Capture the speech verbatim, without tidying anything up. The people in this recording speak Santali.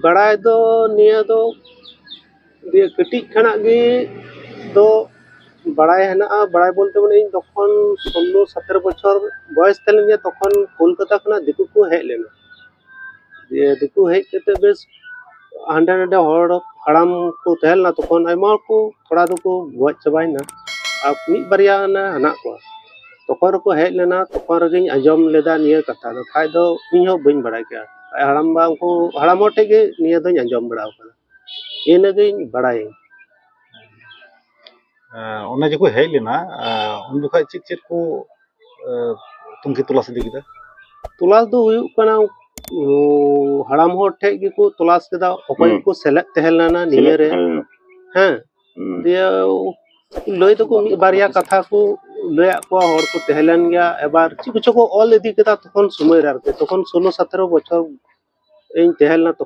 ᱵᱟᱲᱟᱭ ᱫᱚ ᱱᱤᱭᱟᱹ ᱫᱚ ᱫᱤᱭᱮ ᱠᱟᱹᱴᱤᱡ ᱠᱷᱚᱱᱟᱜ ᱜᱮ ᱫᱚ ᱵᱟᱲᱟᱭ ᱦᱮᱱᱟᱜᱼᱟ᱾ ᱵᱟᱲᱟᱭ ᱵᱚᱞᱛᱮ ᱢᱟᱱᱮ ᱤᱧ ᱛᱚᱠᱷᱚᱱ ᱥᱳᱞᱞᱳ ᱥᱚᱛᱮᱨᱚ ᱵᱚᱪᱷᱚᱨ ᱵᱚᱭᱮᱥ ᱛᱟᱦᱮᱸ ᱞᱮᱱ ᱜᱮᱭᱟ, ᱛᱚᱠᱷᱚᱱ ᱠᱳᱞᱠᱟᱛᱟ ᱠᱷᱚᱱᱟᱜ ᱫᱤᱠᱩ ᱠᱚ ᱦᱮᱡ ᱞᱮᱱᱟ᱾ ᱫᱤᱭᱮ ᱫᱤᱠᱩ ᱦᱮᱡ ᱠᱟᱛᱮ ᱵᱮᱥ ᱦᱟᱸᱰᱮ ᱱᱟᱰᱮ ᱦᱚᱲ ᱦᱟᱲᱟᱢ ᱠᱚ ᱛᱟᱦᱮᱸ ᱞᱮᱱᱟ, ᱛᱚᱠᱷᱚᱱ ᱟᱭᱢᱟ ᱦᱚᱲ ᱠᱚ ᱛᱷᱚᱲᱟ ᱫᱚᱠᱚ ᱜᱚᱡ ᱪᱟᱵᱟᱭᱮᱱᱟ, ᱟᱨ ᱢᱤᱫ ᱵᱟᱨᱭᱟ ᱚᱱᱟ ᱦᱮᱱᱟᱜ ᱠᱚᱣᱟ᱾ ᱛᱚᱠᱷᱚᱱ ᱨᱮᱠᱚ ᱦᱮᱡ ᱞᱮᱱᱟ, ᱛᱚᱠᱷᱚᱱ ᱨᱮᱜᱮᱧ ᱟᱸᱡᱚᱢ ᱞᱮᱫᱟ ᱱᱤᱭᱟᱹ ᱠᱟᱛᱷᱟ ᱫᱚ, ᱠᱷᱟᱡ ᱫᱚ ᱤᱧ ᱦᱚᱸ ᱵᱟᱹᱧ ᱵᱟᱲᱟᱭ ᱠᱮᱭᱟ᱾ ᱟᱡ ᱦᱟᱲᱟᱢᱵᱟ ᱩᱱᱠᱩ ᱦᱟᱲᱟᱢ ᱦᱚᱲ ᱴᱷᱮᱡ ᱜᱮ ᱱᱤᱭᱟᱹ ᱫᱚᱧ ᱟᱸᱡᱚᱢ ᱵᱟᱲᱟ ᱟᱠᱟᱫᱟ, ᱤᱱᱟᱹᱜᱤᱧ ᱵᱟᱲᱟᱭᱟᱹᱧ᱾ ᱮᱸ, ᱚᱱᱮ ᱡᱮᱠᱚ ᱦᱮᱡ ᱞᱮᱱᱟ, ᱮᱸ, ᱩᱱ ᱡᱚᱠᱷᱚᱱ ᱪᱮᱫ ᱪᱮᱫ ᱠᱚ ᱮᱸ, ᱛᱩᱱᱠᱷᱤ ᱛᱚᱞᱟᱥ ᱤᱫᱤ ᱠᱮᱫᱟ? ᱛᱚᱞᱟᱥ ᱫᱚ ᱦᱩᱭᱩᱜ ᱠᱟᱱᱟ, ᱩᱸ, ᱦᱟᱲᱟᱢ ᱦᱚᱲ ᱴᱷᱮᱡ ᱜᱮᱠᱚ ᱛᱚᱞᱟᱥ ᱠᱮᱫᱟ, ᱚᱠᱚᱭ ᱦᱩᱸ᱾ ᱠᱚ ᱥᱮᱞᱮᱫ ᱛᱟᱦᱮᱸ ᱞᱮᱱᱟ ᱱᱤᱭᱟᱹ ᱥᱮᱞᱮᱫ ᱨᱮ᱾ ᱛᱟᱦᱮᱸ ᱞᱮᱱᱟ᱾ ᱦᱮᱸ, ᱦᱩᱸ᱾ ᱫᱤᱭᱮ ᱞᱟᱹᱭ ᱫᱚᱠᱚ ᱢᱤᱫ ᱵᱟᱨᱭᱟ ᱠᱟᱛᱷᱟ ᱠᱚ ᱞᱟᱹᱭᱟᱫ ᱠᱚᱣᱟ, ᱦᱚᱲ ᱠᱚ ᱛᱟᱦᱮᱸ ᱞᱮᱱ ᱜᱮᱭᱟ᱾ ᱮᱵᱟᱨ ᱪᱮᱫ ᱠᱚᱪᱚ ᱠᱚ ᱚᱞ ᱤᱫᱤ ᱠᱮᱫᱟ ᱛᱚᱠᱷᱚᱱ ᱥᱚᱢᱚᱭ ᱨᱮ, ᱟᱨᱠᱤ ᱛᱚᱠᱷᱚᱱ ᱥᱳᱞᱳ ᱥᱚᱛᱮᱨᱚ ᱵᱚᱪᱷᱚᱨ ᱤᱧ ᱛᱟᱦᱮᱸ ᱞᱮᱱᱟ ᱛᱚᱠᱷᱚᱱ᱾